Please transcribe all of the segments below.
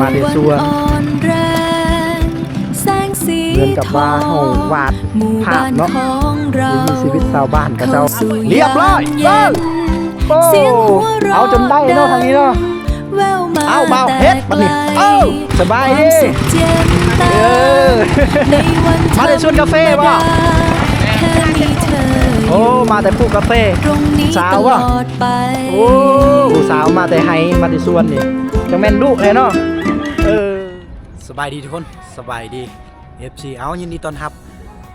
ມາແຕ່ສວນ ເຮືອນກັບວ່າຫ້ອງວາດພາບເນາະ ວິຖີຊີວິດຊາວບ້ານເຂົາເຈົ້າ ລຽບຮ້ອຍ ເອີ ໂອ້ ເອົາຈົນໄດ້ເນາະທາງນີ້ເນາະ ເອົາ ບ່າວເຮັດບັດນີ້ ເອີ ສະບາຍດີ ເອີ ມາແຕ່ສວນກາເຟບໍ່? ໂອ້ ມາແຕ່ປູກກາເຟ ສາວບໍ່? ໂອ້ ຜູ້ສາວມາແຕ່ໄຮ່ ມາແຕ່ສວນນີ້ ຈັ່ງແມ່ນດຸແທ້ເນາະ ເອີ. ສະບາຍດີທຸກຄົນ ສະບາຍດີ ເອັຟຊີ ເອົາ ຍິນດີຕ້ອນຮັບ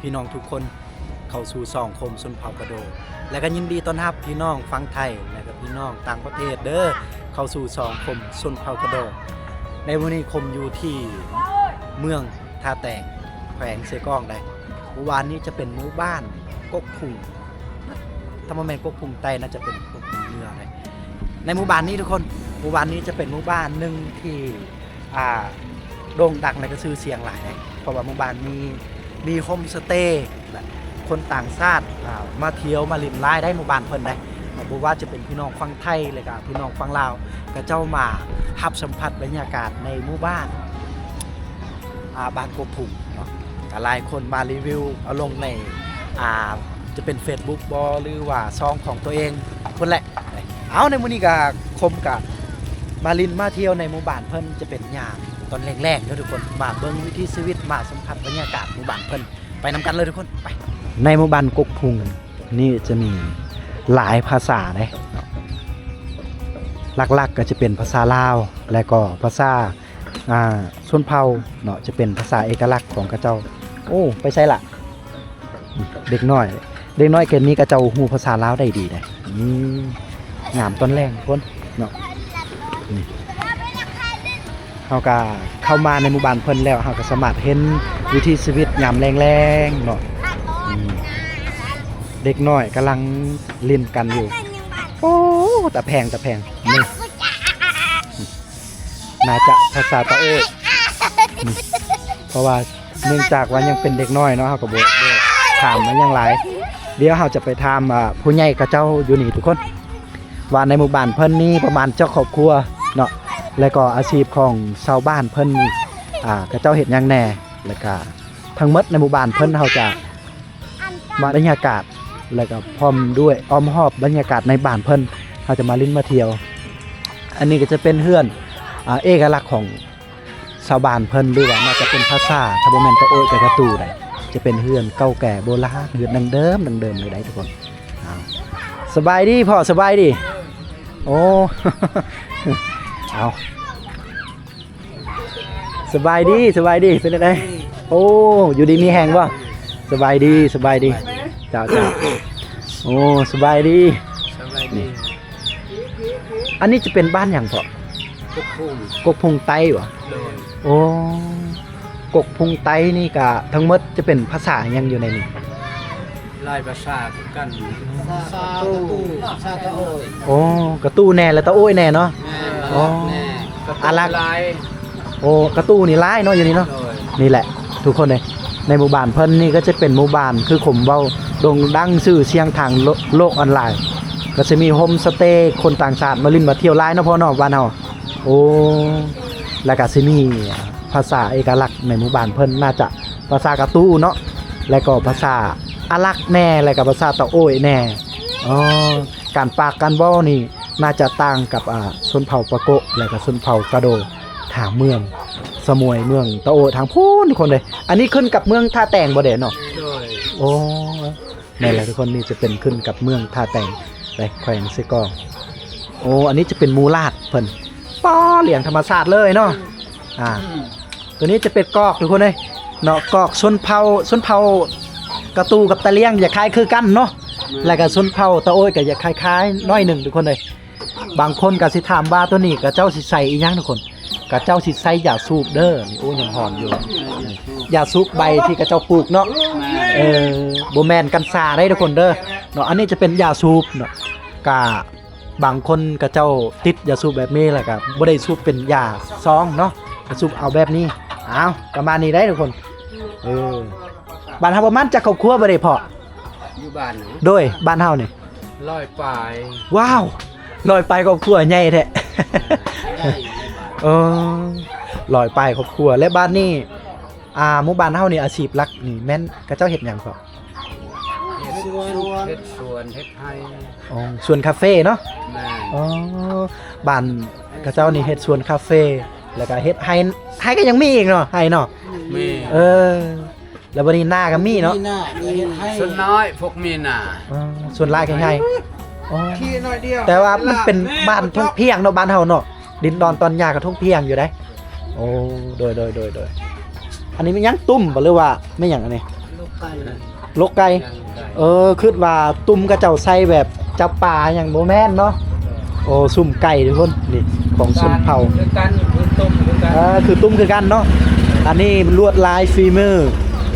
ພີ່ນ້ອງທຸກຄົນເຂົ້າສູ່ຊ່ອງຄົມຊົນເຜົ່າກະໂດ ແລະ ກໍຍິນດີຕ້ອນຮັບພີ່ນ້ອງຝັ່ງໄທ ແລະ ກໍພີ່ນ້ອງຕ່າງປະເທດເດີ ເຂົ້າສູ່ຊ່ອງຄົມຊົນເຜົ່າກະໂດ. ໃນມື້ນີ້ຄົມຢູ່ທີ່ເມືອງທ່າແຕງ ແຂວງເຊກອງໄດ໋ ໝູ່ບ້ານນີ້ຈະເປັນໝູ່ບ້ານກົກພຸງ ຖ້າບໍ່ແມ່ນກົກພຸງໃຕ້ ໜ້າຈະເປັນກົກພຸງເໜືອໄດ໋. ໃນໝູ່ບ້ານນີ້ທຸກຄົນ ໝູ່ບ້ານນີ້ຈະເປັນໝູ່ບ້ານໜຶ່ງທີ່ ອ່າ ໂດ່ງດັງ ແລະ ກໍຊື່ສຽງຫຼາຍໄດ໋ ເພາະວ່າໝູ່ບ້ານມີ ມີໂຮມສະເຕ ແລະ ຄົນຕ່າງຊາດ ອ່າ ມາທ່ຽວມາຫຼິ້ນຫຼາຍໄດ໋ ໝູ່ບ້ານເພິ່ນໄດ໋ ບໍ່ວ່າຈະເປັນພີ່ນ້ອງຝັ່ງໄທ ແລະ ກໍພີ່ນ້ອງຝັ່ງລາວ ເຂົາເຈົ້າມາຮັບສຳຜັດບັນຍາກາດໃນໝູ່ບ້ານ ອ່າ ບ້ານກົກພຸງເນາະ ກໍຫຼາຍຄົນມາຣີວິວເອົາລົງໃນ ອ່າ ຈະເປັນເຟສບຸກບໍ ຫຼືວ່າຊ່ອງຂອງຕົວເອງພຸ້ນແຫຼະ. ເອົາ ໃນມື້ນີ້ກະຄົມກະມາຫຼິ້ນມາທ່ຽວໃນໝູ່ບ້ານເພິ່ນ ຈະເປັນຍາມຕອນແລງໆເດີທຸກຄົນ ມາເບິ່ງວິຖີຊີວິດ ມາສຳຜັດບັນຍາກາດໝູ່ບ້ານເພິ່ນ ໄປນຳກັນເລີຍທຸກຄົນ ໄປ. ໃນໝູ່ບ້ານກົກພຸງນີ້ຈະມີຫຼາຍພາສາເດ້ ຫຼັກໆກໍຈະເປັນພາສາລາວ ແລະກໍພາສາ ອ່າ ຊົນເຜົ່າເນາະ ຈະເປັນພາສາເອກະລັກຂອງເຂົາເຈົ້າ. ໂອ້ ໄປໃສລະ? ເດັກນ້ອຍ ເດັກນ້ອຍເກມນີ້ເຂົາເຈົ້າຮູ້ພາສາລາວໄດ້ດີເດ້. ອືມ ງາມຕອນແລງພຸ້ນເນາະ. ນີ້ ເຮົາກະເຂົ້າມາໃນໝູ່ບ້ານເພິ່ນແລ້ວ ເຮົາກະສາມາດເຫັນວິຖີຊີວິດຍາມແລງໆເນາະ. ອືມ ເດັກນ້ອຍກຳລັງຫຼິ້ນກັນຢູ່. ໂອ້ ຕາແພງ ຕາແພງ ນີ້. ໜ້າຈະພາສາຕາໂອ້ຍ ເພາະວ່າເນື່ອງຈາກວ່າຍັງເປັນເດັກນ້ອຍເນາະ ເຮົາກໍບໍ່ ບໍ່ຖາມຫຍັງຫຼາຍ. ດຽວເຮົາຈະໄປຖາມ ອ່າ ຜູ້ໃຫຍ່ເຂົາເຈົ້າຢູ່ນີ້ທຸກຄົນ ວ່າໃນໝູ່ບ້ານເພິ່ນນີ້ປະມານຈັກຄອບຄົວເນາະ ແລະກໍອາຊີບຂອງຊາວບ້ານເພິ່ນນີ້ ອ່າ ເຂົາເຈົ້າເຮັດຫຍັງແດ່ ແລະກະທັງໝົດໃນໝູ່ບ້ານເພິ່ນ ເຮົາຈະ ບັນຍາກາດ ແລ້ວກໍພ້ອມດ້ວຍອ້ອມຮອບບັນຍາກາດໃນບ້ານເພິ່ນ ເຮົາຈະມາຫຼິ້ນມາທ່ຽວ. ອັນນີ້ກໍຈະເປັນເຮືອນ ອ່າ ເອກະລັກຂອງຊາວບ້ານເພິ່ນ ຫຼືວ່າໜ້າຈະເປັນພາສາ ຖ້າບໍ່ແມ່ນຕາໂອ້ຍກັບຕາຕູ້ໃດ ຈະເປັນເຮືອນເກົ່າແກ່ໂບລານ ເຮືອນດັ້ງເດີມ ດັ້ງເດີມເລີຍໄດ໋ທຸກຄົນ. ອ້າວ ສະບາຍດີພໍ່ ສະບາຍດີ. ໂອ້ ເອົາ ສະບາຍດີ ສະບາຍດີ ເປັນຈັ່ງໃດ? ໂອ້ ຢູ່ດີມີແຮງບໍ່? ສະບາຍດີ ສະບາຍດີ ເຈົ້າ ເຈົ້າ. ໂອ້ ສະບາຍດີ ສະບາຍດີ. ນີ້ ອັນນີ້ຈະເປັນບ້ານຫຍັງພໍ່? ກົກພຸງ ກົກພຸງໃຕ້ບໍ່? ໂດຍ. ໂອ້ ກົກພຸງໃຕ້ນີ້ກະທັງໝົດຈະເປັນພາສາຫຍັງຢູ່ໃນນີ້? ຫຼາຍພາສາຄືກັນ ພາສາຕາຕູ້ ພາສາຕາໂອ້ຍ. ໂອ້ ກະຕູ້ແດ່ ແລະ ຕາໂອ້ຍແດ່ເນາະ. ແມ່ນ. ອໍ ອາລັກ ອາລັກຫຼາຍ. ໂອ້ ກະຕູ້ນີ້ຫຼາຍເນາະຢູ່ນີ້ເນາະ. ໂດຍ. ນີ້ແຫຼະທຸກຄົນເອີຍ ໃນໝູ່ບ້ານເພິ່ນນີ້ກໍຈະເປັນໝູ່ບ້ານ ຄືຄົມເວົ້າ ໂດ່ງດັງຊື່ສຽງທາງໂລ ໂລກອອນລາຍ ກໍຈະມີໂຮມສະເຕ ຄົນຕ່າງຊາດມາຫຼິ້ນມາທ່ຽວຫຼາຍເນາະພໍ່ເນາະ ບ້ານເຮົາ. ໂອ້ ແລ້ວກໍຊິມີພາສາເອກະລັກໃນໝູ່ບ້ານເພິ່ນ ໜ້າຈະພາສາກະຕູ້ເນາະ ແລ້ວກໍພາສາອາລັກແດ່ ແລ້ວກໍພາສາຕາໂອ້ຍແດ່. ອໍ ການປາກການເວົ້ານີ້ໜ້າຈະຕ່າງກັບ ອ່າ ຊົນເຜົ່າປາໂກະ ແລ້ວກໍຊົນເຜົ່າກະໂດ ທາງເມືອງສະໝວຍ ເມືອງຕາໂອ້ຍທາງພຸ້ນທຸກຄົນເອີຍ. ອັນນີ້ຂຶ້ນກັບເມືອງທ່າແຕງບໍ່ເດເນາະ? ໂດຍ. ໂອ້ ແມ່ນແຫຼະທຸກຄົນ ນີ້ຈະເປັນຂຶ້ນກັບເມືອງທ່າແຕງ ແຂວງເຊກອງ. ໂອ້ ອັນນີ້ຈະເປັນໝູຫຼາດເພິ່ນ ປ້າ ລ້ຽງທຳມະຊາດເລີຍເນາະ. ອ່າ ອືມ ຕົວນີ້ຈະເປັນກອກທຸກຄົນເອີຍເນາະ ກອກຊົນເຜົ່າ ຊົນເຜົ່າກະຕູກັບຕາລ້ຽງຈະຄ້າຍຄືກັນເນາະ. ແມ່ນ. ແລ້ວກະຊົນເຜົ່າຕາໂອ້ຍກະຈະຄ້າຍໆໜ້ອຍໜຶ່ງທຸກຄົນເອີຍ. ບາງຄົນກໍຊິຖາມວ່າຕົວນີ້ເຂົາເຈົ້າຊິໃສ່ອີ່ຫຍັງທຸກຄົນ? ເຂົາເຈົ້າຊິໃສ່ຢາສູບເດີ. ນີ້ ໂອ້ ຍັງຫອມຢູ່. ຢາສູບໃບທີ່ເຂົາເຈົ້າປູກເນາະ. ແມ່ນ. ເອີ ບໍ່ແມ່ນກັນຊາໄດ໋ທຸກຄົນເດີເນາະ. ອັນນີ້ຈະເປັນຢາສູບເນາະ. ກະບາງຄົນເຂົາເຈົ້າຕິດຢາສູບແບບນີ້ ແລ້ວກະບໍ່ໄດ້ສູບເປັນຢາຊອງເນາະ, ກະສູບເອົາແບບນີ້. ອ້າວ ປະມານນີ້ໄດ໋ທຸກຄົນ. ເອີ ບ້ານເຮົາປະມານຈັກຄອບຄົວບໍ່ໄດ້ພໍ່? ຢູ່ບ້ານນີ້ ໂດຍ ບ້ານເຮົານີ້ ຮ້ອຍປາຍ. ວ້າວ ຮ້ອຍປາຍຄອບຄົວ ໃຫຍ່ແທ້. ເອີ ໃຫຍ່ຢູ່ບ້ານ. ເອີ ຮ້ອຍປາຍຄອບຄົວ. ແລະ ບ້ານນີ້ ອ່າ ໝູ່ບ້ານເຮົານີ້ ອາຊີບຫຼັກນີ້ແມ່ນເຂົາເຈົ້າເຮັດຫຍັງເກາະ? ເຮັດສວນ ເຮັດສວນ ເຮັດໄຮ່. ອໍ ສວນກາເຟເນາະ? ແມ່ນ. ອໍ ບ້ານເຂົາເຈົ້ານີ້ເຮັດສວນກາເຟ ແລ້ວກໍເຮັດໄຮ່ ໄຮ່ກໍຍັງມີອີກເນາະ ໄຮ່ເນາະ? ມີ. ເອີ ແລ້ວບັດນີ້ນາກໍມີເນາະ? ມີນາ ມີເຮັດໄຮ່. ສ່ວນນ້ອຍພວກມີນາ. ອໍ ສ່ວນຫຼາຍກໍໄຮ່. ອໍ ແຕ່ວ່າມັນເປັນບ້ານທົ່ງພຽງເນາະ ບ້ານເຮົາເນາະ. ດິນດອນຕອນຫຍ້າກໍທົ່ງພຽງຢູ່ເດ້. ໂອ້ ໂດຍ ໂດຍ ໂດຍ ໂດຍ. ອັນນີ້ແມ່ນຫຍັງ? ຕຸ້ມບໍ່ ຫຼືວ່າແມ່ນຫຍັງອັນນີ້? ລົກໄກ່. ລົກໄກ່. ເອີ ຄິດວ່າຕຸ້ມເຂົາເຈົ້າໃສ່ແບບຈັບປາຫຍັງ ບໍ່ແມ່ນເນາະ? ໂອ້ ຊຸມໄກ່ທຸກຄົນ. ນີ້ຂອງຊົນເຜົ່າ ຄືກັນ ຄືຕຸ້ມຄືກັນ. ເອີ ຄືຕຸ້ມຄືກັນເນາະ. ອັນນີ້ລວດລາຍຝີມື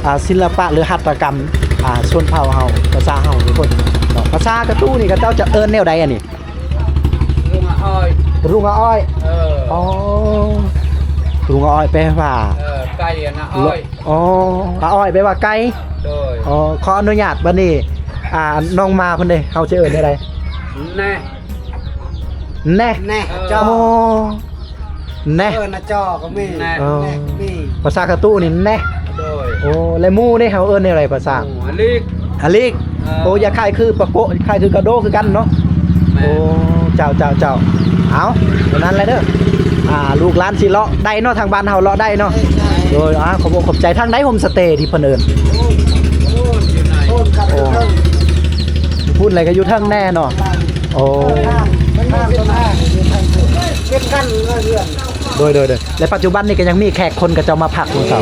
ອ່າ ສິລະປະ ຫຼື ຫັດຖະກຳ ອ່າ ຊົນເຜົ່າເຮົາ ພາສາເຮົາທຸກຄົນເນາະ. ພາສາກະຕູນີ້ເຂົາເຈົ້າຈະເອີ້ນແນວໃດອັນນີ້? ລຸງອາອ້ອຍ. ລຸງອາອ້ອຍ. ເອີ. ອໍ ລຸງອາອ້ອຍແປວ່າ ເອີ ໄກ່ນະອ້ອຍ. ອໍ ອາອ້ອຍແປວ່າໄກ່. ໂດຍ. ອໍ ຂໍອະນຸຍາດ ບັດນີ້ ອ່າ ນ້ອງມາເພິ່ນເດ້ ເຮົາຈະເອີ້ນແນວໃດ? ແນ. ແນ. ແນ. ເອີ. ອໍ ແນ. ເອີ ນະຈໍກໍມີ. ແນ. ອໍ ແນກໍມີ. ພາສາກະຕູນີ້ແນ. ໂດຍ. ໂອ້ ແລະໝູເດ້ ເຮົາເອີ້ນແນວໃດພາສາ? ອາລິກ. ອາລິກ. ເອີ. ໂອ້ ຢາກຄ້າຍຄືປາໂກະ ຄ້າຍຄືກະໂດຄືກັນເນາະ. ແມ່ນ. ໂອ້ ເຈົ້າ ເຈົ້າ ເຈົ້າ. ເອົາ ເທົ່ານັ້ນແຫຼະເດີ. ອ່າ ລູກຫຼານຊິເລາະໄດ້ເນາະ ທາງບ້ານເຮົາເລາະໄດ້ເນາະ. ໂດຍ. ອ່າ ຂອບອົກຂອບໃຈ. ທາງໃດໂຮມສະເຕທີ່ເພິ່ນເອີ້ນ? ໂອ້ ຢູ່ພຸ້ນແຫຼະ ກໍຢູ່ເທິງແນ່ເນາະ. ໂອ້ ມັນມີເສັ້ນທາງຢູ່ທາງພຸ້ນ ເປັນກັນເຮືອນ. ໂດຍ ໂດຍ ໂດຍ. ແລະປັດຈຸບັນນີ້ກໍຍັງມີແຂກຄົນເຂົາເຈົ້າມາພັກຢູ່ເຊົາ.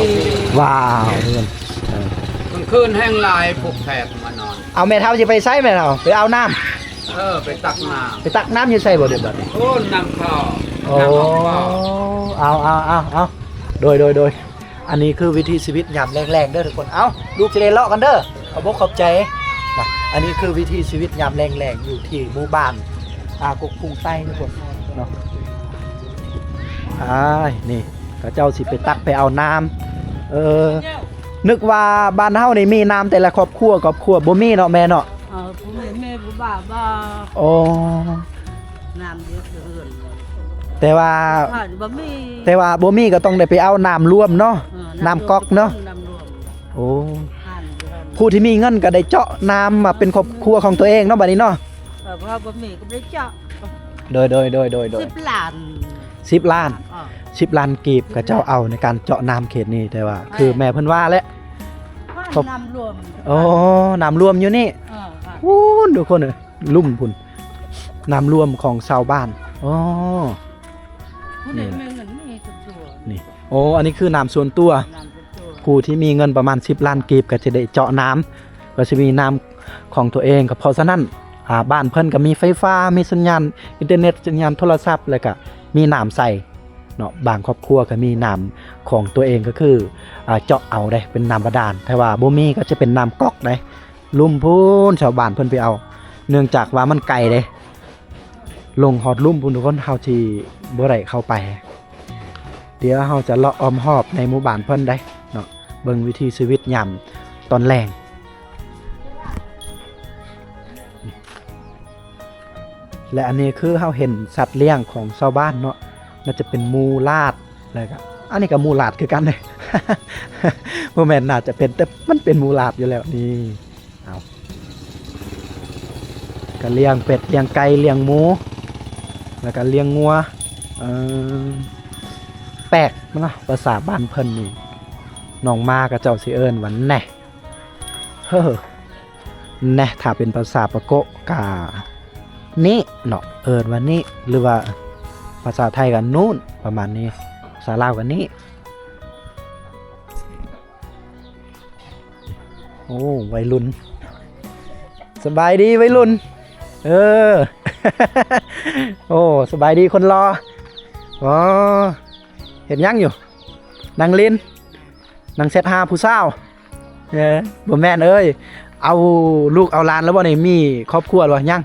ວ້າວ ເຮືອນ. ເອີ ກາງຄືນແຮ່ງຫຼາຍພວກແຂກມານອນ. ເອົາ ແມ່ເຖົ້າຊິໄປໃສແມ່ເຖົ້າ? ໄປເອົານ້ຳ. ເອີ ໄປຕັກນ້ຳ. ໄປຕັກນ້ຳຢູ່ໃສບໍ່ເດບັດນີ້? ໂອ້ ນ້ຳເຂົ້າ. ໂອ້ ນ້ຳເຂົ້າ. ເອົາ ເອົາ ເອົາ ເອົາ. ໂດຍ ໂດຍ ໂດຍ. ອັນນີ້ຄືວິຖີຊີວິດຍາມແລງໆເດີທຸກຄົນ. ເອົ້າ ລູກຊິໄດ້ເລາະກັນເດີ. ຂອບອົກຂອບໃຈນະ. ອັນນີ້ຄືວິຖີຊີວິດຍາມແລງໆ ຢູ່ທີ່ໝູ່ບ້ານ ອ່າ ກົກກຸງໃຕ້ທຸກຄົນເນາະ. ອ້າຍ ນີ້ ເຂົາເຈົ້າຊິໄປຕັກໄປເອົານ້ຳ. ເອີ ນຶກວ່າບ້ານເຮົານີ້ມີນ້ຳແຕ່ລະຄອບຄົວ ຄອບຄົວ ບໍ່ມີເນາະແມ່ເນາະ? ເອີ ຜູ້ແມ່ ແມ່ຜູ້ບ່າວບໍ່. ອໍ ນ້ຳຢູ່ເຮືອນ. ແຕ່ວ່າ ບໍ່ມີ ແຕ່ວ່າບໍ່ມີກໍຕ້ອງໄດ້ໄປເອົານ້ຳລວມເນາະ. ເອີ ນ້ຳ ນ້ຳກອກເນາະ. ນ້ຳລວມ. ໂອ້ ຜູ້ທີ່ມີເງິນກໍໄດ້ເຈາະນ້ຳມາເປັນຄອບຄົວຂອງຕົວເອງເນາະ ບັດນີ້ເນາະ. ເອີ ເພາະວ່າບໍ່ມີກໍບໍ່ໄດ້ເຈາະ. ໂດຍ ໂດຍ ໂດຍ ໂດຍ ໂດຍ. ສິບລ້ານ. ສິບລ້ານ. ເອີ ສິບລ້ານກີບ ເຂົາເຈົ້າເອົາໃນການເຈາະນ້ຳເຂດນີ້. ແຕ່ວ່າ ແມ່ ຄືແມ່ເພິ່ນວ່າແຫຼະ ນ້ຳລວມ. ອໍ ນ້ຳລວມຢູ່ນີ້. ເອີ ພຸ້ນທຸກຄົນເອີຍ ລຸ່ມພຸ້ນ ນ້ຳລວມຂອງຊາວບ້ານ. ອໍ ນີ້ແຫຼະ ນີ້. ໂອ້ ອັນນີ້ຄືນ້ຳສ່ວນຕົວ. ຜູ້ທີ່ມີເງິນປະມານສິບລ້ານກີບ ກໍຈະໄດ້ເຈາະນ້ຳ ກໍຊິມີນ້ຳຂອງຕົວເອງ. ກໍເພາະສະນັ້ນ ອ່າ ບ້ານເພິ່ນກໍມີໄຟຟ້າ ມີສັນຍານອິນເຕີເນັດ ສັນຍານໂທລະສັບ ແລ້ວກໍມີນ້ຳໃຊ້ເນາະ. ບາງຄອບຄົວກໍມີນ້ຳຂອງຕົວເອງ ກໍຄື ອ່າ ເຈາະເອົາເດ້ ເປັນນ້ຳບາດານ. ແຕ່ວ່າບໍ່ມີກໍຈະເປັນນ້ຳກອກເດ້. ລຸ່ມພຸ້ນ ຊາວບ້ານເພິ່ນໄປເອົາ ເນື່ອງຈາກວ່າມັນໄກເດ້. ລົງຮອດລຸ່ມພຸ້ນທຸກຄົນ ເຮົາຊິບໍ່ໄດ້ເຂົ້າໄປ. ດຽວເຮົາຈະເລາະອ້ອມຮອບໃນໝູ່ບ້ານເພິ່ນໄດ໋ເນາະ ເບິ່ງວິຖີຊີວິດຍາມຕອນແລງ. ແລະ ອັນນີ້ຄືເຮົາເຫັນສັດລ້ຽງຂອງຊາວບ້ານເນາະ ໜ້າຈະເປັນໝູຫຼາດ ແລ້ວກໍ ອັນນີ້ກໍໝູຫຼາດຄືກັນເດ້ ບໍ່ແມ່ນໜ້າຈະເປັນ ແຕ່ມັນເປັນໝູຫຼາດຢູ່ແລ້ວນີ້. ເອົາ ກໍລ້ຽງເປັດ ລ້ຽງໄກ່ ລ້ຽງໝູ ແລ້ວກໍລ້ຽງງົວ. ເອີ ແປກເນາະ ພາສາບ້ານເພິ່ນນີ້ ນ້ອງມາເຂົາເຈົ້າຊິເອີ້ນວ່າແນ. ເຮີ ແນ ຖ້າເປັນພາສາປາໂກະກະນີ້ເນາະ ເອີ້ນວ່ານີ້ ຫຼືວ່າພາສາໄທກະນູ້ນ ປະມານນີ້ ພາສາລາວກະນີ້. ໂອ້ ໄວລຸ້ນ ສະບາຍດີໄວລຸ້ນ. ເອີ ໂອ້ ສະບາຍດີຄົນຫຼໍ່. ອໍ ເຮັດຫຍັງຢູ່? ນັ່ງຫຼິ້ນ ນັ່ງແຊັດຫາຜູ້ສາວ. ເອີ ບໍ່ແມ່ນເອີຍ ເອົາລູກເອົາຫຼານແລ້ວບໍ່ນີ້? ມີຄອບຄົວແລ້ວບໍ່? ຍັງ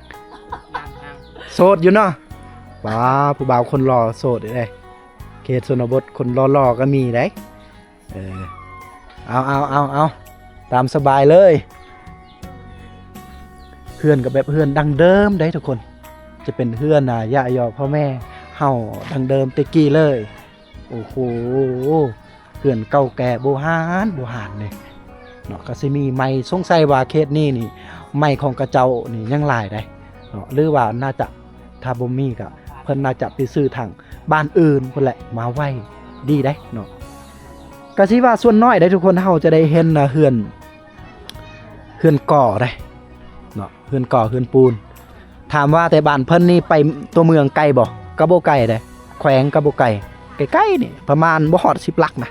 ໂສດຢູ່ເນາະ. ວ້າ ຜູ້ບ່າວຄົນຫຼໍ່ໂສດເດ້. ເຂດຊົນນະບົດຄົນຫຼໍ່ໆກໍມີເດ້. ເອີ ເອົາ ເອົາ ເອົາ ເອົາ ຕາມສະບາຍເລີຍ. ເຮືອນກໍແບບເຮືອນດັ້ງເດີມເດ້ທຸກຄົນ ຈະເປັນເຮືອນ ອາ ຢ້າຍໍ່ພໍ່ແມ່ເຮົາດັ້ງເດີມແຕ່ກີ້ເລີຍ. ໂອ້ໂຫ ເຮືອນເກົ່າແກ່ໂບຮານໂບຮານເດ້ເນາະ ກໍຊິມີໄມ້ ສົງໄສວ່າເຂດນີ້ນີ້ ໄມ້ຂອງເຂົາເຈົ້ານີ້ຍັງຫຼາຍໄດ໋ເນາະ ຫຼືວ່າໜ້າຈະ ຖ້າບໍ່ມີກໍເພິ່ນໜ້າຈະໄປຊື້ທາງບ້ານອື່ນພຸ້ນແຫຼະມາໄວ້ ດີໄດ໋ເນາະ. ກໍຊິວ່າສ່ວນນ້ອຍໄດ໋ ທຸກຄົນ ເຮົາຈະໄດ້ເຫັນເຮືອນ ເຮືອນກໍ່ໄດ໋ເນາະ ເຮືອນກໍ່ເຮືອນປູນ. ຖາມວ່າແຕ່ບ້ານເພິ່ນນີ້ໄປຕົວເມືອງໄກບໍ່? ກໍບໍ່ໄກເດ້ ແຂວງກໍບໍ່ໄກ ໃກ້ໆນີ້ ປະມານບໍ່ຮອດສິບຫຼັກນະ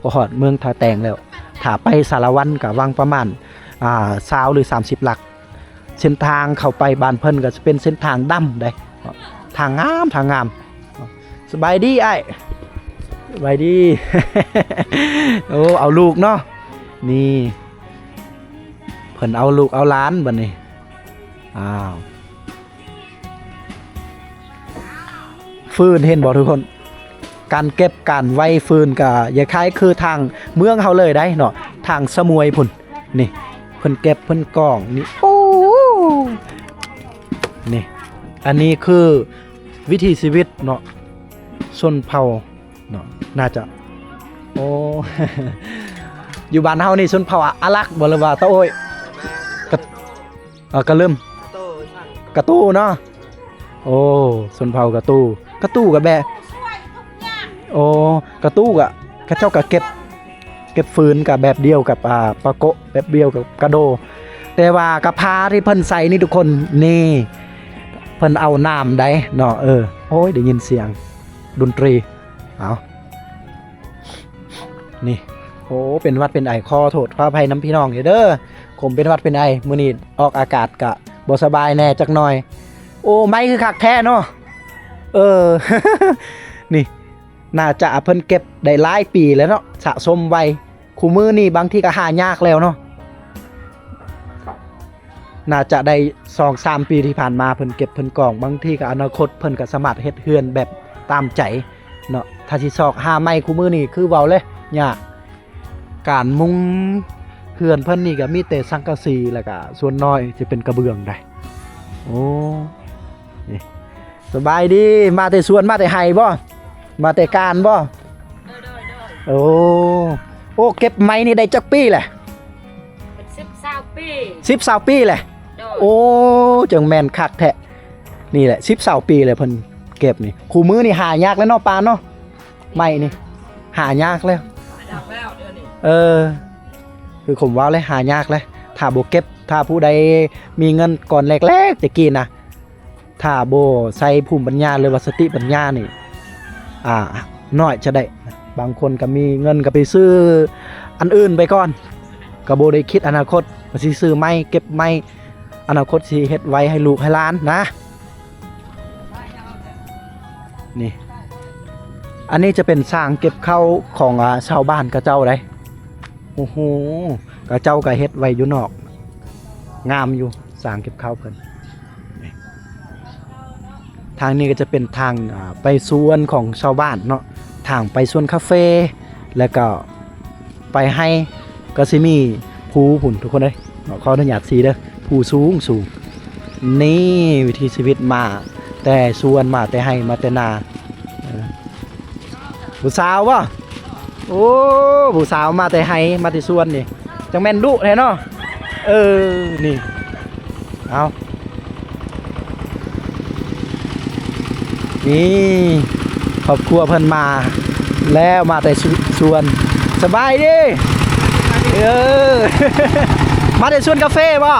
ກໍຮອດເມືອງທ່າແຕງແລ້ວ. ຖ້າໄປສາລະວັນກໍຫວ່າງປະມານ ອ່າ ຊາວ ຫຼື ສາມສິບຫຼັກ. ເສັ້ນທາງເຂົ້າໄປບ້ານເພິ່ນກໍຈະເປັນເສັ້ນທາງດຳເດ້ ທາງງາມ ທາງງາມ. ສະບາຍດີອ້າຍ ສະບາຍດີ. ໂອ້ ເອົາລູກເນາະ ນີ້ ເພິ່ນເອົາລູກເອົາຫຼານບັດນີ້. ອ້າວ ຟືນ ເຫັນບໍ່ທຸກຄົນ? ການເກັບການໄຫວ້ຟືນກໍຄ້າຍໆຄືທາງເມືອງເຮົາເລີຍໄດ໋ເນາະ ທາງສະໝວຍພຸ້ນ. ນີ້ ເພິ່ນເກັບເພິ່ນກອງນີ້ ໂອ້ ນີ້ ອັນນີ້ຄືວິຖີຊີວິດເນາະ ຊົນເຜົ່າ ເນາະ ໜ້າຈະ ໂອ້ ຢູ່ບ້ານເຮົານີ້ຊົນເຜົ່າອາລັກບໍ່ ຫຼືວ່າຕາໂອ້ຍ? ກະ ເອີ ກະລຶມ ກະຕູເນາະ. ໂອ້ ຊົນເຜົ່າກະຕູ ກະຕູກະແບບ ໂອ້ ກະຕູກະ ເຂົາເຈົ້າກະເກັບ ເກັບຟືນກະແບບດຽວກັບ ອ່າ ປາໂກະ ແບບດຽວກັບກະໂດ ແຕ່ວ່າກະພາທີ່ເພິ່ນໃສ່ນີ້ທຸກຄົນ ນີ້ ເພິ່ນເອົານ້ຳໄດ໋ເນາະ. ເອີ ໂອ້ຍ ໄດ້ຍິນສຽງດົນຕີ ເອົາ ນີ້ ໂອ້ ເປັນຫວັດເປັນໄອ ຂໍໂທດຂໍອະໄພນຳພີ່ນ້ອງເດີ ຄົມເປັນຫວັດເປັນໄອ. ມື້ນີ້ອອກອາກາດກະບໍ່ສະບາຍແດ່ຈັກໜ່ອຍ. ໂອ້ ໄມ້ຄືຄັກແທ້ເນາະ. ເອີ ນີ້ ໜ້າຈະເພິ່ນເກັບໄດ້ຫຼາຍປີແລ້ວເນາະ ສະສົມໄວ້. ຄູ່ມື້ນີ້ບາງທີກໍຫາຍາກແລ້ວເນາະ ໜ້າຈະໄດ້ສອງສາມປີທີ່ຜ່ານມາ ເພິ່ນເກັບເພິ່ນກອງ ບາງທີກໍອະນາຄົດເພິ່ນກໍສາມາດເຮັດເຮືອນແບບຕາມໃຈເນາະ. ຖ້າຊິຊອກຫາໄມ້ຄູ່ມື້ນີ້ຄືເວົ້າເລີຍຍາກ ການມຸງເຮືອນເພິ່ນນີ້ກໍມີແຕ່ສັງກະສີ ແລ້ວກໍສ່ວນນ້ອຍຈະເປັນກະເບື້ອງໄດ໋. ໂອ້ ນີ້ ສະບາຍດີ ມາແຕ່ສວນ ມາແຕ່ໄຮ່ບໍ່? ມາແຕ່ການບໍ່? ໂດຍ ໂດຍ ໂດຍ ໂອ້ ໂອ້ ເກັບໄມ້ນີ້ໄດ້ຈັກປີແຫຼະ? ເປັນສິບ ຊາວປີ ສິບ ຊາວປີແຫຼະ. ໂດຍ ໂອ້ ຈັ່ງແມ່ນຄັກແທ້. ນີ້ແຫຼະ ສິບ ຊາວປີແລ້ວເພິ່ນເກັບນີ້. ຄູ່ມື້ນີ້ຫາຍາກແລ້ວເນາະ ປານເນາະ ໄມ້ນີ້ຫາຍາກແລ້ວ. ເອີ ຄືຄົມເວົ້າແຫຼະ ຫາຍາກແລ້ວ ຖ້າບໍ່ເກັບ. ຖ້າຜູ້ໃດມີເງິນກ່ອນແລກໆແຕ່ກີ້ນະ ຖ້າບໍ່ໃຊ້ພູມປັນຍາ ຫຼືວ່າສະຕິປັນຍານີ້ ອ່າ ນ້ອຍຈະໄດ້. ບາງຄົນກໍມີເງິນກໍໄປຊື້ອັນອື່ນໄປກ່ອນ ກໍບໍ່ໄດ້ຄິດອະນາຄົດວ່າຊິຊື້ໄມ້ ເກັບໄມ້ ອະນາຄົດຊິເຮັດໄວ້ໃຫ້ລູກໃຫ້ຫຼານນະ. ນີ້ ອັນນີ້ຈະເປັນສາງເກັບເຂົ້າຂອງ ອ່າ ຊາວບ້ານເຂົາເຈົ້າໃດ໋. ໂອ້ໂຫ ເຂົາເຈົ້າກໍເຮັດໄວ້ຢູ່ນອກ ງາມຢູ່ ສາງເກັບເຂົ້າເພິ່ນ. ທາງນີ້ກໍຈະເປັນທາງ ອ່າ ໄປສວນຂອງຊາວບ້ານເນາະ ທາງໄປສວນກາເຟ ແລ້ວກໍ ໄປໄຮ່ກໍຊິມີພູພຸ້ນທຸກຄົນເອີຍເນາະ. ຂໍອະນຸຍາດຊີ້ເດີ ພູສູງໆ. ນີ້ວິຖີຊີວິດ ມາແຕ່ສວນ ມາແຕ່ໄຮ່ ມາແຕ່ນາ. ເອີ ຜູ້ສາວບໍ່? ໂອ້ ຜູ້ສາວມາແຕ່ໄຮ່ ມາແຕ່ສວນນີ້ ຈັ່ງແມ່ນດຸແທ້ເນາະ. ເອີ ນີ້ ເອົາ ນີ້ ຄອບຄົວເພິ່ນມາແລ້ວ ມາແຕ່ສ- ສວນ. ສະບາຍດີ. ເອີ ມາແຕ່ສວນກາເຟບໍ່?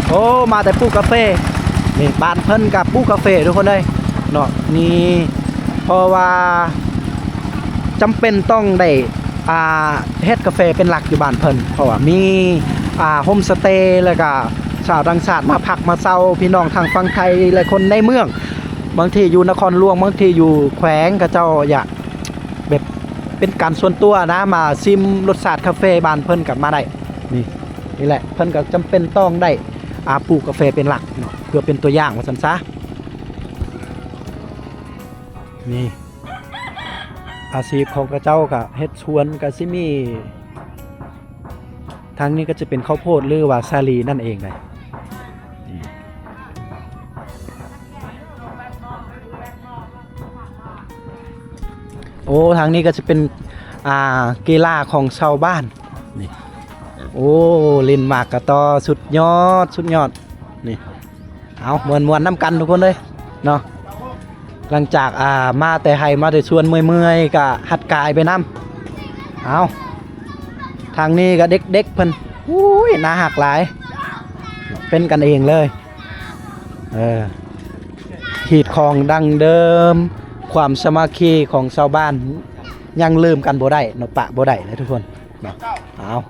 ໂອ້ ມາແຕ່ປູກກາເຟ. ນີ້ ບ້ານເພິ່ນກໍປູກກາເຟທຸກຄົນເອີຍເນາະ. ນີ້ ເພາະວ່າຈຳເປັນຕ້ອງໄດ້ ອ່າ ເຮັດກາເຟເປັນຫຼັກຢູ່ບ້ານເພິ່ນ ເພາະວ່າມີ ອ່າ ໂຮມສະເຕ ແລ້ວກະຊາວຕ່າງຊາດມາພັກມາເຊົາ ພີ່ນ້ອງທັງຝັ່ງໄທ ແລະ ຄົນໃນເມືອງ ບາງທີຢູ່ນະຄອນຫຼວງ ບາງທີຢູ່ແຂວງ ເຂົາເຈົ້າຢາກແບບເປັນການສ່ວນຕົວນະ ມາຊິມລົດຊາດກາເຟບ້ານເພິ່ນກໍມາໄດ້. ນີ້ ນີ້ແຫຼະ ເພິ່ນກໍຈຳເປັນຕ້ອງໄດ້ ອ່າ ປູກກາເຟເປັນຫຼັກເນາະ ເພື່ອເປັນຕົວຢ່າງວ່າຊັ້ນຊະ. ນີ້ ອາຊີບຂອງເຂົາເຈົ້າກະເຮັດສວນກະຊິມີ ທາງນີ້ກໍຈະເປັນເຂົ້າໂພດ ຫຼືວ່າສາລີນັ້ນເອງນະ. ນີ້ ນີ້ ໂອ້ ທາງນີ້ກໍຈະເປັນ ອ່າ ກິລາຂອງຊາວບ້ານນີ້. ໂອ້ ຫຼິ້ນໝາກກະຕໍ ສຸດຍອດ ສຸດຍອດນີ້. ເອົາ ມ່ວນໆນຳກັນທຸກຄົນເອີຍເນາະ. ຫຼັງຈາກ ອ່າ ມາແຕ່ໄຮ່ມາແຕ່ສວນເມື່ອຍໆ ກະຮັດກາຍໄປນຳ. ເອົາ ທາງນີ້ກະເດັກໆເພິ່ນ ອຸ້ຍ ໜ້າຮັກຫຼາຍ ເປັນກັນເອງເລີຍ. ເອີ ຮີດຄອງດັ້ງເດີມ ຄວາມສາມັກຄີຂອງຊາວບ້ານຍັງລືມກັນບໍ່ໄດ້ເນາະ ປະບໍ່ໄດ້ເລີຍທຸກຄົນເນາະ. ເອົາ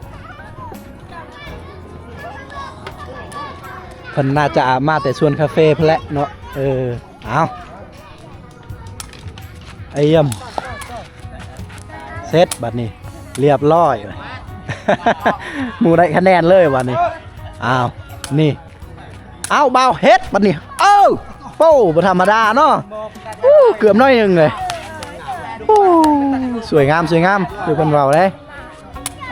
ເພິ່ນໜ້າຈະມາແຕ່ສວນກາເຟພຸ້ນແຫຼະເນາະ. ເອີ ເອົາ ອາ ຢ້ຽມ ເສັດບັດນີ້ ລຽບຮ້ອຍ ໝູ່ໄດ້ຄະແນນເລີຍບັດນີ້. ອ້າວ ນີ້ ອ້າວ ບ່າວເຮັດບັດນີ້ ເອີ ໂປ້ ບໍ່ທຳມະດາເນາະ. ອູ້ ເກືອບໜ້ອຍໜຶ່ງເລີຍ. ອູ້ ສວຍງາມ ສວຍງາມ ຄືເພິ່ນເວົ້າເດ້.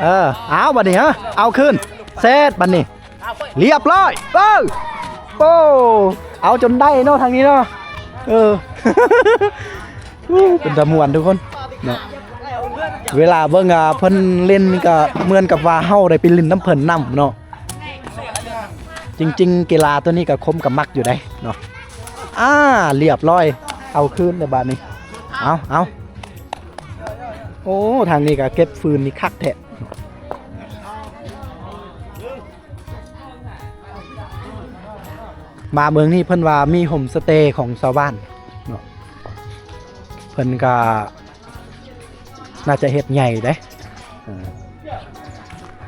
ເອີ ເອົາ ບັດນີ້ ເອົາຄືນ ເສັດບັດນີ້ ລຽບຮ້ອຍ. ເອີ ໂອ້ ເອົາຈົນໄດ້ເນາະ ທາງນີ້ເນາະ. ເອີ ອູ້ ເປັນຕາມ່ວນທຸກຄົນເນາະ. ເວລາເບິ່ງ ອ່າ ເພິ່ນຫຼິ້ນນີ້ກໍເໝືອນກັບວ່າເຮົາໄດ້ໄປຫຼິ້ນນຳເພິ່ນນຳເນາະ. ຈິງໆ ກິລາໂຕນີ້ກໍຄົມກໍມັກຢູ່ເດ້ເນາະ. ອາ ລຽບຮ້ອຍ ເອົາຄືນແລ້ວບາດນີ້. ເອົາ ເອົາ ໂອ້ ທາງນີ້ກໍເກັບຟືນນີ້ຄັກແທ້. ມາເມືອງນີ້ເພິ່ນວ່າມີໂຮມສະເຕຂອງຊາວບ້ານເນາະ ເພິ່ນກໍໜ້າຈະເຮັດໃຫຍ່ເດ້. ເອີ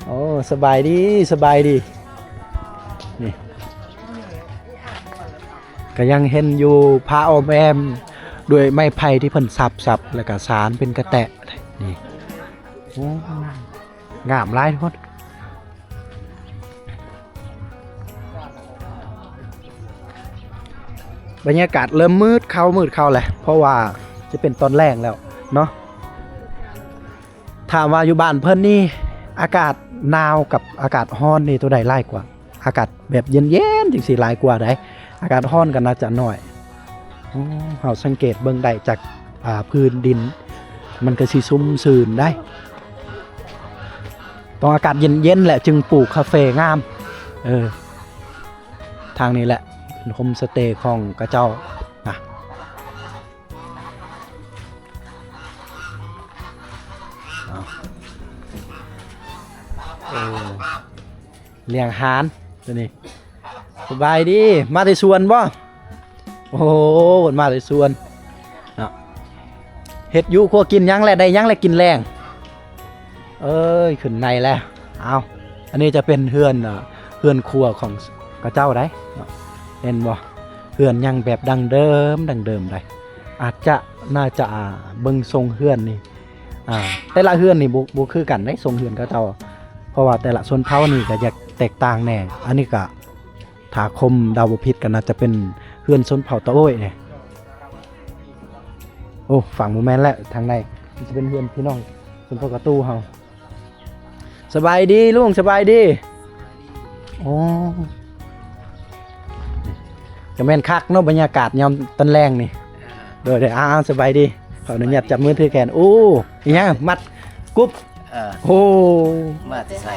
ໂອ້ ສະບາຍດີ ສະບາຍດີ. ນີ້ ກໍຍັງເຫັນຢູ່ ຜ້າອ້ອມແອ້ມດ້ວຍໄມ້ໄຜ່ທີ່ເພິ່ນສັບໆ ແລ້ວກໍສານເປັນກະແຕະ. ນີ້ ໂອ້ ງາມຫຼາຍທຸກຄົນ. ບັນຍາກາດເລີ່ມມືດເຂົ້າ ມືດເຂົ້າແຫຼະ ເພາະວ່າຈະເປັນຕອນແລງແລ້ວເນາະ. ຖາມວ່າຢູ່ບ້ານເພິ່ນນີ້ ອາກາດໜາວກັບອາກາດຮ້ອນນີ້ ໂຕໃດຫຼາຍກວ່າ? ອາກາດແບບເຢັນໆ ຈັ່ງຊີ້ຫຼາຍກວ່າໃດ໋ ອາກາດຮ້ອນກໍໜ້າຈະໜ້ອຍ. ໂອ້ ເຮົາສັງເກດເບິ່ງໄດ້ຈາກ ອ່າ ພື້ນດິນ ມັນກໍຊິຊຸ່ມຊື່ນໄດ໋. ຕ້ອງອາກາດເຢັນໆ ແຫຼະ ຈຶ່ງປູກກາເຟງາມ. ເອີ ທາງນີ້ແຫຼະ ເປັນໂຮມສະເຕຂອງເຂົາເຈົ້ານະ. ເອົາ ໂອ້ ລ້ຽງຫ່ານໂຕນີ້. ສະບາຍດີ ມາແຕ່ສວນບໍ່? ໂອ້ ເພິ່ນມາແຕ່ສວນເນາະ. ເຮັດຢູ່ຄົວກິນຫຍັງແລະ ໄດ້ຫຍັງແລະກິນແລງ? ເອີຍ ຂຶ້ນໃນແລ້ວ. ເອົາ ອັນນີ້ຈະເປັນເຮືອນ ເອີ ເຮືອນຄົວຂອງເຂົາເຈົ້າໃດ໋ເນາະ. ເຫັນບໍ່? ເຮືອນຍັງແບບດັ້ງເດີມ ດັ້ງເດີມໃດ໋. ອາດຈະ ໜ້າຈະ ອ່າ ເບິ່ງຊົງເຮືອນນີ້ ອ່າ ແຕ່ລະເຮືອນນີ້ບໍ່ ບໍ່ຄືກັນໃດ໋ ຊົງເຮືອນເຂົາເຈົ້າ ເພາະວ່າແຕ່ລະຊົນເຜົ່ານີ້ກໍຢາກແຕກຕ່າງແດ່. ອັນນີ້ກໍ ຖ້າຄົມເດົາບໍ່ຜິດກໍໜ້າຈະເປັນເຮືອນຊົນເຜົ່າຕາໂອ້ຍເດ້. ໂອ້ ຝັ່ງບໍ່ແມ່ນແລ້ວ ທາງໃນມັນຈະເປັນເຮືອນພີ່ນ້ອງຊົນເຜົ່າກະຕູເຮົາ. ສະບາຍດີລຸງ ສະບາຍດີ. ໂອ້ ກໍແມ່ນຄັກເນາະ ບັນຍາກາດຍາມຕອນແລງນີ້. ໂດຍໆ ອ້າວ ສະບາຍດີ ຂໍອະນຸຍາດຈັບມືຖືແຂນ. ໂອ້ ອີຫຍັງ ມັດກຸບ? ເອີ ໂອ້ ມາແຕ່ໃສ?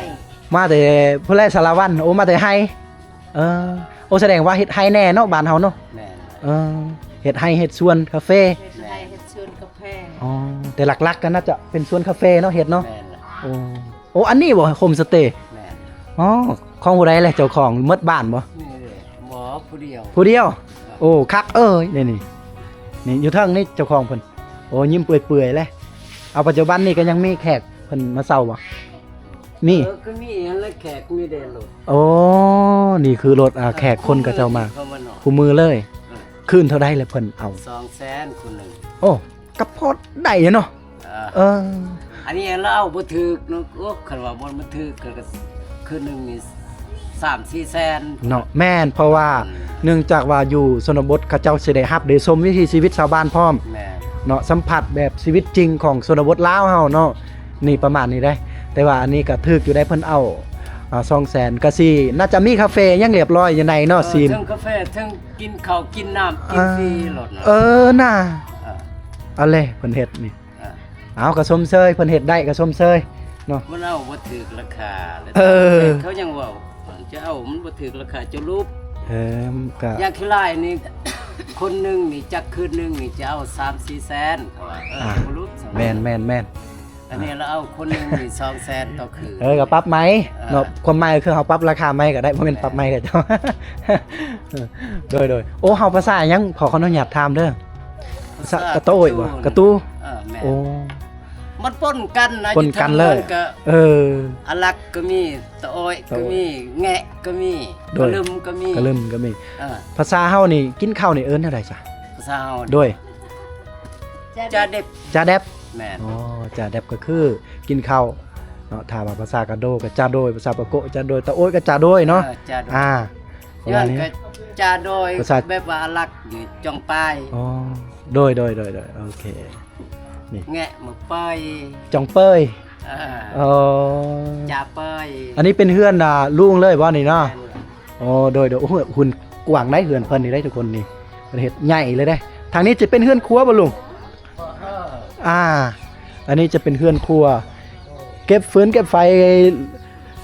ມາແຕ່ພຸ້ນແຫຼະ ສາລະວັນ. ໂອ້ ມາແຕ່ໄຮ່. ເອີ ໂອ້ ສະແດງວ່າເຮັດໄຮ່ແດ່ເນາະ ບ້ານເຮົາເນາະ. ແມ່ນ. ເອີ ເຮັດໄຮ່ເຮັດສວນກາເຟ. ເຮັດໄຮ່ເຮັດສວນກາເຟ. ອໍ ແຕ່ຫຼັກໆກໍໜ້າຈະເປັນສວນກາເຟເນາະ ເຮັດເນາະ. ແມ່ນລະ. ໂອ້ ໂອ້ ອັນນີ້ບໍ່ໂຮມສະເຕ? ແມ່ນ. ອໍ ຂອງຜູ້ໃດແຫຼະເຈົ້າຂອງ? ໝົດບ້ານບໍ່? ນີ້ເດ້. ບໍ່ ຜູ້ດຽວ. ຜູ້ດຽວ? ໂອ້ ຄັກເອີຍ ນີ້ ນີ້ ນີ້ຢູ່ເທິງນີ້ເຈົ້າຂອງເພິ່ນ. ໂອ້ ຍິ້ມເປື່ອຍໆເລີຍ. ເອົາ ປັດຈຸບັນນີ້ກໍຍັງມີແຂກເພິ່ນມາເຊົ່າບໍ່? ມີ. ເອີ ກໍມີຫັ້ນແຫຼະ ແຂກມີແຕ່ລົດ. ໂອ້ ນີ້ຄືລົດ ອ່າ ແຂກຄົນເຂົາເຈົ້າມາ ຄູ່ມື້ເລີຍ. ເອີ ຄືນເທົ່າໃດລະເພິ່ນເອົາ? ສອງແສນ ຄູ່ໜຶ່ງ. ໂອ້ ກໍພໍໄດ້ຢູ່ເນາະ. ເອີ ເອີ ອັນນີ້ລາວເອົາບໍ່ຖືກເນາະ. ໂອ້ ຄັນວ່າບໍ່ ມັນຖືກກໍຄືນໜຶ່ງນີ້ສາມສີ່ແສນເນາະ. ແມ່ນ ເພາະວ່າ ອືມ ເນື່ອງຈາກວ່າຢູ່ຊົນນະບົດ ເຂົາເຈົ້າຊິໄດ້ຮັບໄດ້ຊົມວິຖີຊີວິດຊາວບ້ານພ້ອມ. ແມ່ນ. ເນາະ ສຳຜັດແບບຊີວິດຈິງຂອງຊົນນະບົດລາວເຮົາເນາະ. ນີ້ປະມານນີ້ເດ້. ແຕ່ວ່າອັນນີ້ກໍຖືກຢູ່ໄດ໋ ເພິ່ນເອົາ ອ່າ ສອງແສນ ກໍຊິໜ້າຈະມີກາເຟຫຍັງລຽບຮ້ອຍຢູ່ໃນເນາະ. ເອີ ຊີມ ເທິງກາເຟ ເທິງກິນເຂົ້າກິນນ້ຳ ກິນຟຣີໂລດເນາະ. ເອີ ນະ ເອີ ເອົາເລີຍ ເພິ່ນເຮັດນີ້. ອ່າ ເອົາ ກໍຊົມເຊີຍ ເພິ່ນເຮັດໄດ້ກໍຊົມເຊີຍເນາະ. ມັນເອົາບໍ່ຖືກລາຄາ ເອີ ເຂົາຍັງເວົ້າ ຈະເອົາມັນບໍ່ຖືກລາຄາ ຈະຫຼຸບ. ເອີ ກໍຢ່າງຂີ້ຫຼາຍນີ້ ຄົນໜຶ່ງນີ້ຈັກຄືນໜຶ່ງນີ້ຈະເອົາສາມສີ່ແສນ ເຂົາວ່າ ເອີ ອ່າ ບໍ່ຫຼຸບ. ແມ່ນໆໆ ອັນນີ້ລາວເອົາຄົນໜຶ່ງນີ້ສອງແສນຕໍ່ຄືນ. ເອີ ກໍປັບໃໝ ເອີ ເນາະ ຄວາມໝາຍຄືເຮົາປັບລາຄາໃໝກໍໄດ້ ບໍ່ແມ່ນປັບໃໝເດ້ເຈົ້າ. ໂດຍໆ ໂອ້ ເຮົາພາສາຫຍັງ ຂໍ ຂໍອະນຸຍາດຖາມເດີ. ພາສາກະໂຕ້ຍບໍ່? ກະຕູ. ເອີ ແມ່ນ. ໂອ້ ມັນປົນກັນນະ ປົນກັນເລີຍ. ຢູ່ທາງເມືອງກໍ ເອີ ອາລັກກໍມີ ຕະໂອ້ຍກໍມີ ຕະໂອ້ຍ ແງະກໍມີ ໂດຍ ກະລຶມກໍມີ ກະລຶມກໍມີ. ເອີ ພາສາເຮົານີ້ກິນເຂົ້ານີ້ເອີ້ນແນວໃດຊະ? ພາສາເຮົາ ໂດຍ ຈາແດັບ. ຈາແດັບ. ແມ່ນ. ອໍ ຈາແດັບກໍຄືກິນເຂົ້າເນາະ. ຖ້າວ່າພາສາກະໂດກໍຈາໂດຍ ພາສາປາໂກະຈາໂດຍ ຕະໂອ້ຍກໍຈາໂດຍເນາະ. ເອີ ຈາໂດຍ. ອ່າ ຍ້ອນກໍຈາໂດຍ ພາສາແບບວ່າອາລັກຢູ່ຈອງປາຍ. ອໍ ໂດຍໆໆໆ ໂອເຄ. ນີ້ ແງະມາເປີຍ ຈອງເປີຍ. ເອີ ອໍ ຈາເປີຍ. ອັນນີ້ເປັນເຮືອນ ອ່າ ລຸງເລີຍບໍ່ນີ້ເນາະ? ແມ່ນ. ອໍ ໂດຍໆ ໂອ້ໂຫ ຫຸ່ນກວ້າງໄດ໋ ເຮືອນເພິ່ນນີ້ໄດ໋ທຸກຄົນນີ້ ເພິ່ນເຮັດໃຫຍ່ເລີຍເດ້. ທາງນີ້ຈະເປັນເຮືອນຄົວບໍ່ລຸງ? ອ່າ ອັນນີ້ຈະເປັນເຮືອນຄົວ ເກັບຟືນເກັບໄຟ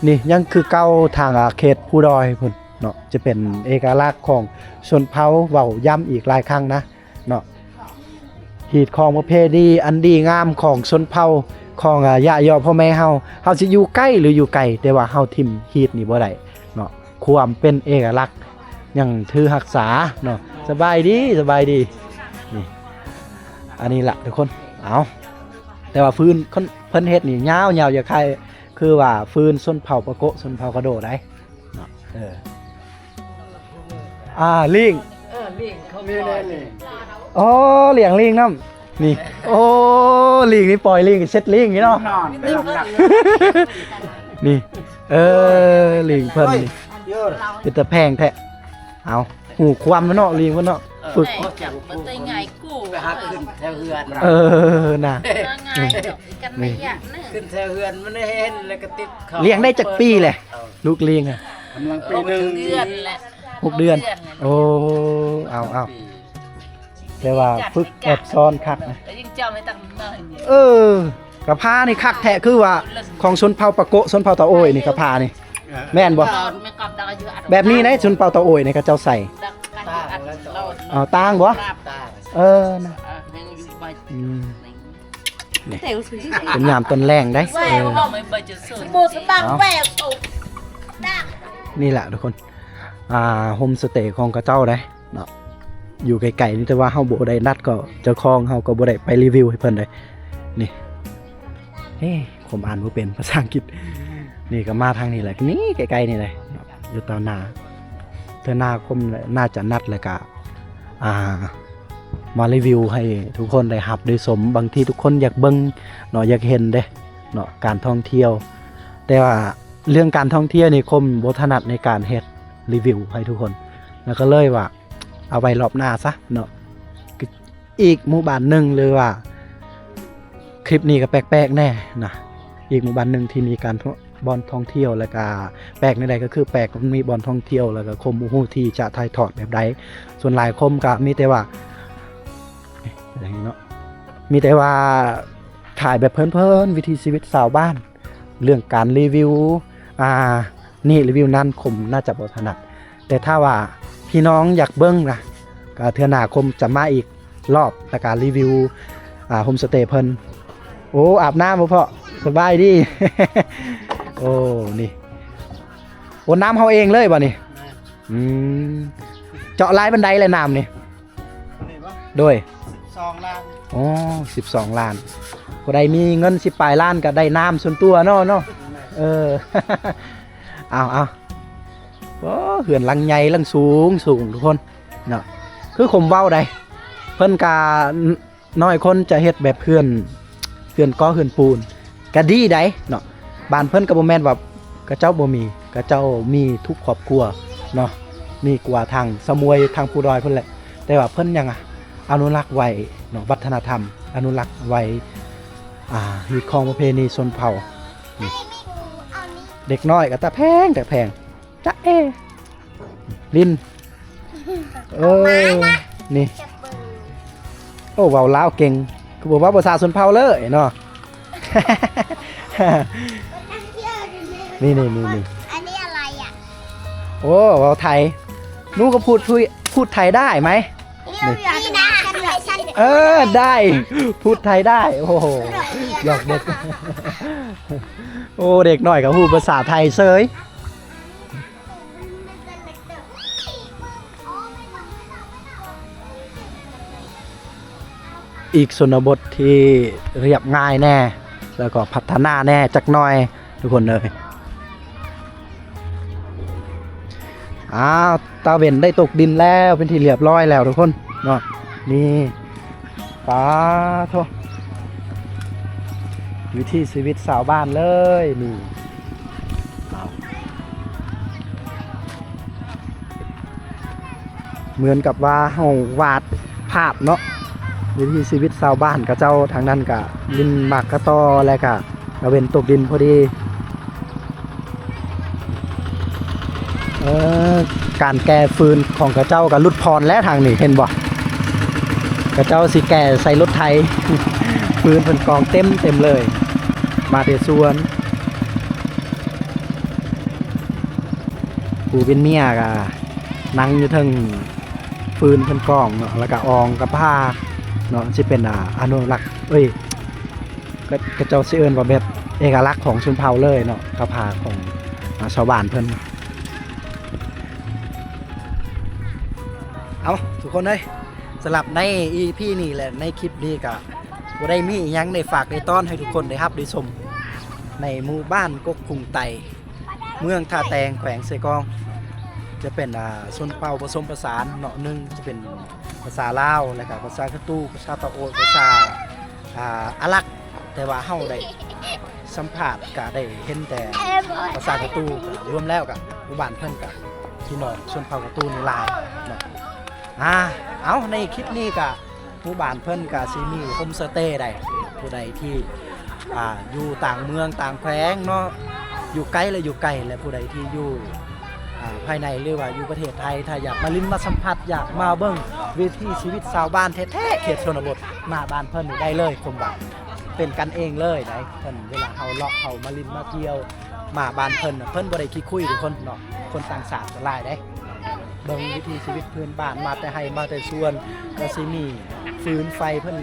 ນີ້ຍັງຄືເກົ່າ. ທາງ ອ່າ ເຂດພູດອຍພຸ້ນເນາະ ຈະເປັນເອກະລັກຂອງຊົນເຜົ່າ ເວົ້າຢ້ຳອີກຫຼາຍຄັ້ງນະ ເນາະ ຮີດຄອງປະເພນີອັນດີງາມຂອງຊົນເຜົ່າ ຂອງ ອາ ຍະຍໍ່ພໍ່ແມ່ເຮົາ. ເຮົາຊິຢູ່ໃກ້ຫຼືຢູ່ໄກ ແຕ່ວ່າເຮົາຖິ້ມຮີດນີ້ບໍ່ໄດ້ເນາະ. ຄວາມເປັນເອກະລັກຍັງຖືຮັກສາເນາະ. ສະບາຍດີ ສະບາຍດີ. ນີ້ ອັນນີ້ລະທຸກຄົນ. ເອົາ ແຕ່ວ່າຟືນເພິ່ນເຮັດນີ້ຍາວໆ ຢ່າຄ້າຍຄືວ່າຟືນຊົນເຜົ່າປາໂກະ ຊົນເຜົ່າກະໂດໄດ໋. ເນາະ ເອີ ອ່າ ລີງ ເອີ ລີງເຂົາ ນີ້ ນີ້ ນີ້ ອໍ ລ້ຽງລີງນຳ ນີ້. ໂອ້ ລີງນີ້ ປ່ອຍລີງ ເຊັດລີງນີ້ເນາະ ນອນ ນີ້. ເອີ ລີງເພິ່ນນີ້ ເອີ ເປັນຕາແພງແທ້. ເອົາ ຫູຄວາມເນາະ ລີງເພິ່ນເນາະ. ເອີ ຝຶກ ໄປຫາຂຶ້ນແຖວເຮືອນ ເອີ ນະ ງ່າຍດອກ ກັນໄປຢາກເນີ ຂຶ້ນແຖວເຮືອນມັນເຫັນແລ້ວກໍຕິດເຂົ້າ. ລ້ຽງໄດ້ຈັກປີແຫຼະ ລູກລີງອະ? ກຳລັງປີໜຶ່ງ ເດືອນແຫຼະ ຫົກເດືອນ. ໂອ້ ເອົາໆ ແຕ່ວ່າຝຶກແອບຊ້ອນຄັກນະ. ເອີ ກະພານີ້ຄັກແທ້ ຄືວ່າຂອງຊົນເຜົ່າປາໂກະ ຊົນເຜົ່າຕາໂອ້ຍນີ້ ກະພານີ້ ແມ່ນບໍ່? ແບບນີ້ໃດ ຊົນເຜົ່າຕາໂອ້ຍນີ້ ເຂົາເຈົ້າໃສ່ ເອົາຕ່າງບໍ່? ເອີ ນະ ອືມ ນີ້ ເປັນຍາມຕອນແລງໄດ໋. ເອີ ນີ້ລະທຸກຄົນ ອ່າ ໂຮມສະເຕຂອງເຂົາເຈົ້າໄດ໋ເນາະ ຢູ່ໄກໆນີ້ ແຕ່ວ່າເຮົາບໍ່ໄດ້ນັດ ກໍເຈົ້າຂອງເຮົາກໍບໍ່ໄດ້ໄປຣີວິວໃຫ້ເພິ່ນໄດ໋. ນີ້ ເອີ ຄົມອ່ານບໍ່ເປັນພາສາອັງກິດ. ນີ້ກໍມາທາງນີ້ແຫຼະ ນີ້ໃກ້ໆນີ້ແຫຼະ ຢູ່ຕາວໜ້າ ເທື່ອໜ້າຄົມໜ້າຈະນັດ ແລ້ວກະ ອ່າ ມາຣີວິວໃຫ້ທຸກຄົນໄດ້ຮັບໄດ້ຊົມ. ບາງທີທຸກຄົນຢາກເບິ່ງເນາະ ຢາກເຫັນເດ້ເນາະ ການທ່ອງທ່ຽວ ແຕ່ວ່າເລື່ອງການທ່ອງທ່ຽວນີ້ຄົມບໍ່ຖະໜັດໃນການເຮັດຣີວິວໃຫ້ທຸກຄົນ ແລ້ວກໍເລີຍວ່າ ເອົາໄວ້ລອບໜ້າຊະເນາະ. ອີກໝູ່ບ້ານໜຶ່ງ ຫຼືວ່າຄລິບນີ້ກໍແປກໆແດ່ນະ ອີກໝູ່ບ້ານໜຶ່ງທີ່ມີການ ບ່ອນທ່ອງທ່ຽວ ແລ້ວກະແປກແນວໃດ ກໍຄືແປກ ມັນມີບ່ອນທ່ອງທ່ຽວ ແລ້ວກະຄົມບໍ່ຮູ້ທີ່ຈະຖ່າຍທອດແບບໃດ. ສ່ວນຫຼາຍຄົມກະມີແຕ່ວ່າ ເນາະ ມີແຕ່ວ່າຖ່າຍແບບເພີນໆ ວິຖີຊີວິດຊາວບ້ານ ເລື່ອງການຣີວິວ ອ່າ ນີ້ຣີວິວນັ້ນ ຄົມໜ້າຈະບໍ່ຖະໜັດ. ແຕ່ຖ້າວ່າພີ່ນ້ອງຢາກເບິ່ງນະ ກະເທື່ອໜ້າຄົມຈະມາອີກລອບ ແລ້ວກະຣີວິວ ອ່າ ໂຮມສະເຕເພິ່ນ. ໂອ້ ອາບນ້ຳບໍ່ພໍ່? ສະບາຍດີ. ໂອ້ ນີ້ ໂອ້ ນ້ຳເຮົາເອງເລີຍບໍ່ນີ້? ອືມ ເຈາະຫຼາຍປານໃດແລ້ວນ້ຳນີ້? ໂດຍ ສິບສອງລ້ານ. ອໍ ສິບສອງລ້ານ ຜູ້ໃດມີເງິນສິບປາຍລ້ານກໍໄດ້ນ້ຳສ່ວນຕົວເນາະ ເນາະ. ເອີ ເອົາໆ ໂອ້ ເຮືອນຫຼັງໃຫຍ່ ຫຼັງສູງ ສູງທຸກຄົນເນາະ. ຄືຄົມເວົ້າໃດ ເພິ່ນກະ ນ້ອຍຄົນຈະເຮັດແບບເຮືອນ ເຮືອນກໍ່ເຮືອນປູນ ກະດີໃດເນາະ. ບ້ານເພິ່ນກໍບໍ່ແມ່ນວ່າເຂົາເຈົ້າບໍ່ມີ ເຂົາເຈົ້າມີທຸກຄອບຄົວເນາະ ມີກວ່າທາງຊາວມວຍ ທາງພູດອຍພຸ້ນແຫຼະ. ແຕ່ວ່າເພິ່ນຍັງອະນຸລັກໄວ້ເນາະ ວັດທະນະທຳ ອະນຸລັກໄວ້ ອ່າ ຮີດຄອງປະເພນີຊົນເຜົ່າ. ນີ້ ເດັກນ້ອຍກໍຕາແພງ ຕາແພງ ຈະເອ ລິນ ເອີ ນີ້ ໂອ້ ເວົ້າລາວເກັ່ງ ຄືບໍ່ເວົ້າພາສາຊົນເຜົ່າເລີຍເນາະ. ນີ້ໆໆໆ ອັນນີ້ອະໄລອະ? ໂອ້ ເວົ້າໄທ. ໜູກໍພູດ ພູດ ພູດໄທໄດ້ໄໝ? ນີ້ນະ ເອີ ໄດ້ ພູດໄທໄດ້. ໂອ້ໂຫ ຢອກເດັກ. ໂອ້ ເດັກນ້ອຍກໍຮູ້ພາສາໄທເສີຍ. ອີກຊົນນະບົດທີ່ລຽບງ່າຍແດ່ ແລ້ວກໍພັດທະນາແດ່ຈັກໜ່ອຍທຸກຄົນເອີຍ. ອ້າວ ຕາເວັນໄດ້ຕົກດິນແລ້ວ ເປັນທີ່ລຽບຮ້ອຍແລ້ວທຸກຄົນເນາະ. ນີ້ ປາໂທ ວິຖີຊີວິດຊາວບ້ານເລີຍນີ້. ເໝືອນກັບວ່າເຮົາວາດພາບເນາະ ວິຖີຊີວິດຊາວບ້ານເຂົາເຈົ້າ. ທາງນັ້ນກະຫຼິ້ນໝາກກະຕໍ ແລະກະຕາເວັນຕົກດິນພໍດີ. ເອີ ການແກ່ຟືນຂອງເຂົາເຈົ້າກໍຫຼຸດຜ່ອນແລ້ວທາງນີ້ ເຫັນບໍ່? ເຂົາເຈົ້າຊິແກ່ໃສ່ລົດໄຖ ຟືນເພິ່ນກອງເຕັມເຕັມເລີຍ ມາແຕ່ສວນ. ຜູ້ເປັນເມຍກໍນັ່ງຢູ່ເທິງຟືນເພິ່ນກອງເນາະ ແລ້ວກໍອອງກັບຜ້າເນາະ ຊິເປັນ ອ່າ ອະນຸລັກ ເອີຍ ເຂົາເຈົ້າຊິເອີ້ນວ່າແບບເອກະລັກຂອງຊົນເຜົ່າເລີຍເນາະ ກັບຜ້າຂອງ ອ່າ ຊາວບ້ານເພິ່ນ. ເອົາ ທຸກຄົນເອີຍ ສຳລັບໃນອີພີນີ້ ແລະ ໃນຄລິບນີ້ກະບໍ່ໄດ້ມີອີ່ຫຍັງ ໄດ້ຝາກໄດ້ຕ້ອນໃຫ້ທຸກຄົນໄດ້ຮັບໄດ້ຊົມ ໃນໝູ່ບ້ານກົກຄຸງໃຕ້ ເມືອງທ່າແຕງ ແຂວງເຊກອງ. ຈະເປັນ ອ່າ ຊົນເຜົ່າປະສົມປະສານເນາະ ໜຶ່ງຈະເປັນພາສາລາວ ແລ້ວກະພາສາກະຕູ ພາສາຕາໂອດ ພາສາ ອ່າ ອາລັກ. ແຕ່ວ່າເຮົາໄດ້ສຳພາດກະໄດ້ເຫັນແຕ່ພາສາກະຕູ ລວມແລ້ວກະໝູ່ບ້ານເພິ່ນກະພີ່ນ້ອງຊົນເຜົ່າກະຕູນີ້ຫຼາຍເນາະ. ອ່າ ເອົາ ໃນຄລິບນີ້ກະ ໝູ່ບ້ານເພິ່ນກະຊິມີໂຮມສະເຕໃດ໋ ຜູ້ໃດທີ່ ອ່າ ຢູ່ຕ່າງເມືອງຕ່າງແຂວງເນາະ ຢູ່ໄກ ແລະ ຢູ່ໃກ້ ແລະ ຜູ້ໃດທີ່ຢູ່ ອ່າ ພາຍໃນ ຫຼືວ່າຢູ່ປະເທດໄທ ຖ້າຢາກມາຫຼິ້ນມາສຳຜັດ ຢາກມາເບິ່ງວິຖີຊີວິດຊາວບ້ານແທ້ໆ ເຂດຊົນນະບົດ ມາບ້ານເພິ່ນນີ້ໄດ້ເລີຍ. ຄົມວ່າເປັນກັນເອງເລີຍໃດ໋ ເພິ່ນ ເວລາເຮົາເລາະ ເຮົາມາຫຼິ້ນມາທ່ຽວ ມາບ້ານເພິ່ນ ເພິ່ນບໍ່ໄດ້ຂີ້ຄຸຍທຸກຄົນເນາະ ຄົນຕ່າງຊາດກໍຫຼາຍເດ້. ເບິ່ງວິຖີຊີວິດພື້ນບ້ານ ມາແຕ່ໄຮ່ມາແຕ່ສວນ ກໍຊິມີຟືນໄຟເພິ່ນ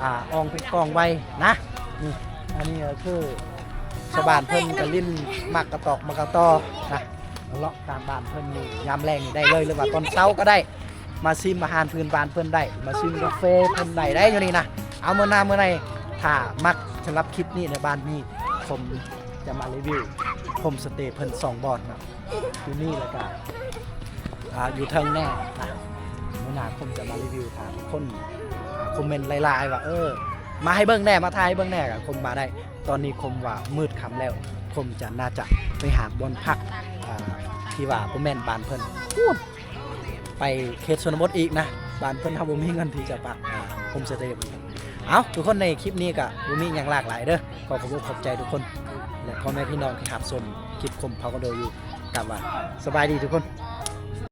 ອ່າ ອອງເປັນກອງໄວ້ນະ. ນີ້ ອັນນີ້ກໍຄືຊາວບ້ານເພິ່ນກໍຫຼິ້ນໝາກກະຕອກໝາກກະຕໍນະ ເລາະຕາມບ້ານເພິ່ນນີ້ ຍາມແລງນີ້ໄດ້ເລີຍ ຫຼືວ່າຕອນເຊົ້າກໍໄດ້ ມາຊິມອາຫານພື້ນບ້ານເພິ່ນໄດ້ ມາຊິມກາເຟເພິ່ນໄດ້ ໄດ້ຢູ່ນີ້ນະ. ເອົາ ມື້ໜ້າມື້ໃນ ຖ້າມັກສຳລັບຄລິບນີ້ໃນບ້ານນີ້ ຜົມຈະມາຣີວິວໂຮມສະເຕເພິ່ນສອງບ່ອນເນາະ ຢູ່ນີ້ ແລ້ວກະ ອ່າ ຢູ່ເທິງແນ່ນະ. ມື້ໜ້າຜົມຈະມາຣີວິວ ຖ້າຄົນ ອ່າ ຄອມເມັນຫຼາຍໆວ່າ ເອີ ມາໃຫ້ເບິ່ງແນ່ ມາຖ່າຍໃຫ້ເບິ່ງແນ່ ກໍຄົມມາໄດ້. ຕອນນີ້ຄົມວ່າມືດຄ່ຳແລ້ວ ຄົມຈະ ໜ້າຈະໄປຫາບ່ອນພັກ ອ່າ ທີ່ວ່າບໍ່ແມ່ນບ້ານເພິ່ນ ໄປເຂດຊົນນະບົດອີກນະ. ບ້ານເພິ່ນເຮົາບໍ່ມີເງິນທີ່ຈະພັກ ອ່າ ໂຮມສະເຕ. ເອົາ ທຸກຄົນ ໃນຄລິບນີ້ກະບໍ່ມີຫຍັງຫຼາກຫຼາຍເດີ້. ຂໍຂອບອົກຂອບໃຈທຸກຄົນ ແລະ ພໍ່ແມ່ພີ່ນ້ອງທີ່ຮັບຊົມຄລິບຄົມເຜົ່າກະໂດຢູ່ ກັບວ່າສະບາຍດີທຸກຄົນ.